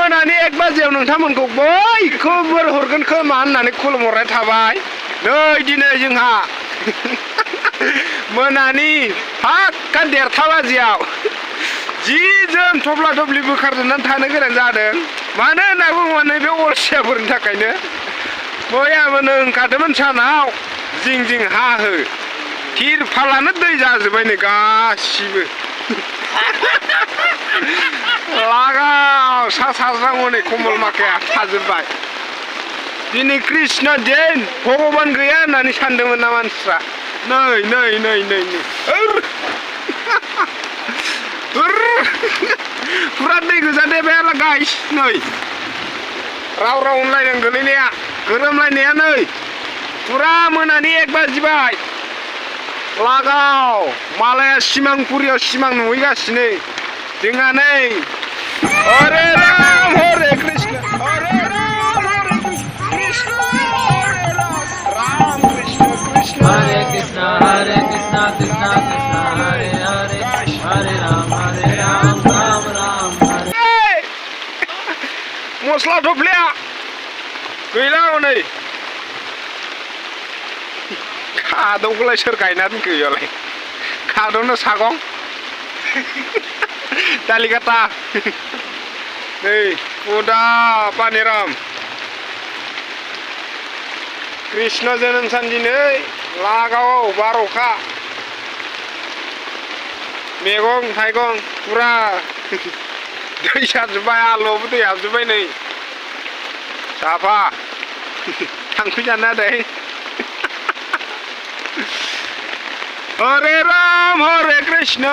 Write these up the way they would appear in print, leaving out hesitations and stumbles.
मोनानि 1 बाजियाव नोंथांमोनखौ बयखौबो हरगोन खोमा होननानै खुलुमहरनाय थाबाय। नै दिनै जोंहा मोनानि फाक्का 1:30 बाजियाव जि जोम थफ्ला थफ्लि बोखारजोबनानै थानो गोनां जादों। मानो होनना बुङोबा नैबे अलसियाफोरनि थाखायनो। मैयाबो ओंखारदोंमोन सानाव जिं जिं हाहो तिरपालानो दै जाजोब्बाय नै गासिबो। लागाव सा साज्रां हनै कमल माखाया थाजोब्बाय। दिनै कृष्ण दिन भगबान गैया होननानै सानदोंमोन ना मानसिफ्रा। नै नै नै नै नै फुरा दै गोजा देबायाला गाइस नै राव राव होनलायदों गोलैनाया गोरोमलायनाया नै फुरा मोनानि 1 बाजिबाय। लागाव मालाया सिमांपुरियाव सिमां नुहैगासिनो जोंहा नै हरे राम हरे कृष्ण हरे राम हरे कृष्ण हरे राम राम कृष्ण कृष्ण हरे कृष्णा कृष्णा कृष्णा हरे हरे हरे राम राम राम हरे। मस्ला थफ्लाया गैला हनै खादौखौलाय सोर गायना दोनखो इयावलाय खादौनो सागं दालि गाता नै उदा पानिराम कृष्ण जोनोम सान दिनै लागाव 12 मैगं थाइगं फुरा दै सारजोब्बाय आलुआवबो दै हाबजोब्बाय नै साफा थांफैजानो आदै। हरे राम हरे कृष्ण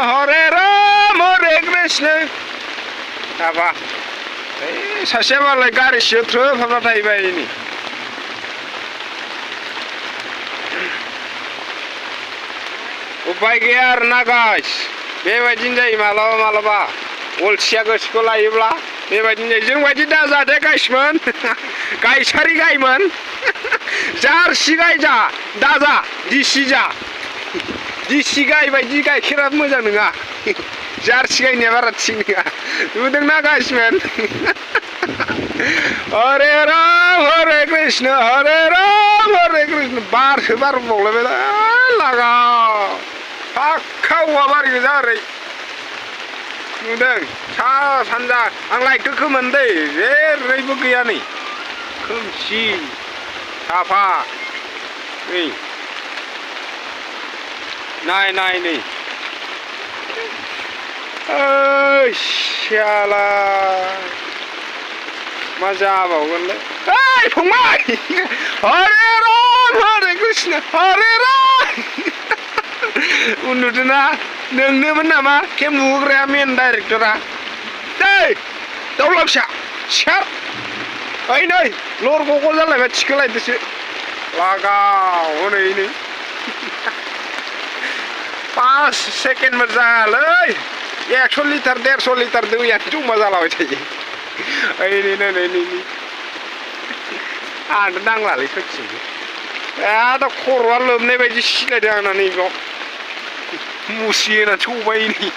साफा सासेया मालाय गारि सिङाव थ्रोब हाबना थाहैबाय नै उपाय गैया आरोना गाइस बेबायदिनो जायो मालाबा मालाबा अलसिया गोसोखौ लायोब्ला बेबायदिनो जायो। जोंबायदि दाजादे गाइसमोन गाइसारि गायमोन जारसि गाय जा दाजा दिसि जा दिसि गाय बायदि गाइखेरा मोजां नङा जारसि गायनाया बारा थिग नङा नुदोंना गाइसमोन। हरे राम हरे कृष्ण बारसो बारबावलायबाय लागाव फाक्का औवा बारि गोजा ओरै नुदों सा सानजा आं लाइटखौ खोमोन दै जेरैबो गैया नै खोमसि साफा नै नाय नाय नै शाला मा जाबावगोनलै ओइ फंबाय हरे राम हरे कृष्ण हरे राम उन्दुदोंना नोंनोमोन नामा केम नुहोग्राया मेन डाइरेक्टरा दै दाउला फिसा सिखार ओइ नै लर गग' जालायबाय थिखोलायदोसो लागाव हनै नै 5 सेकेन्डबो जायालै 100 लिटार 150 लिटार दैयानो जमा जालाबाय थायो। ओइ नै नै नै नै आंनो नांलालै सथिबो दा खर'आ लोमनाय बायदि सिलायदों आंना नैबाव मुसि होनानै सौबाय नै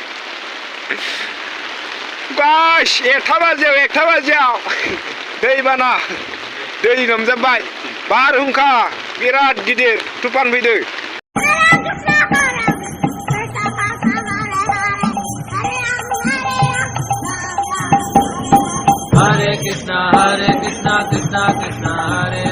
गाइस 1 बाजियाव दैबाना दै लोमजोब्बाय बारहुंखा बिराद गिदिर तुफान फैदों। हरे कृष्णा कृष्णा कृष्णा हरे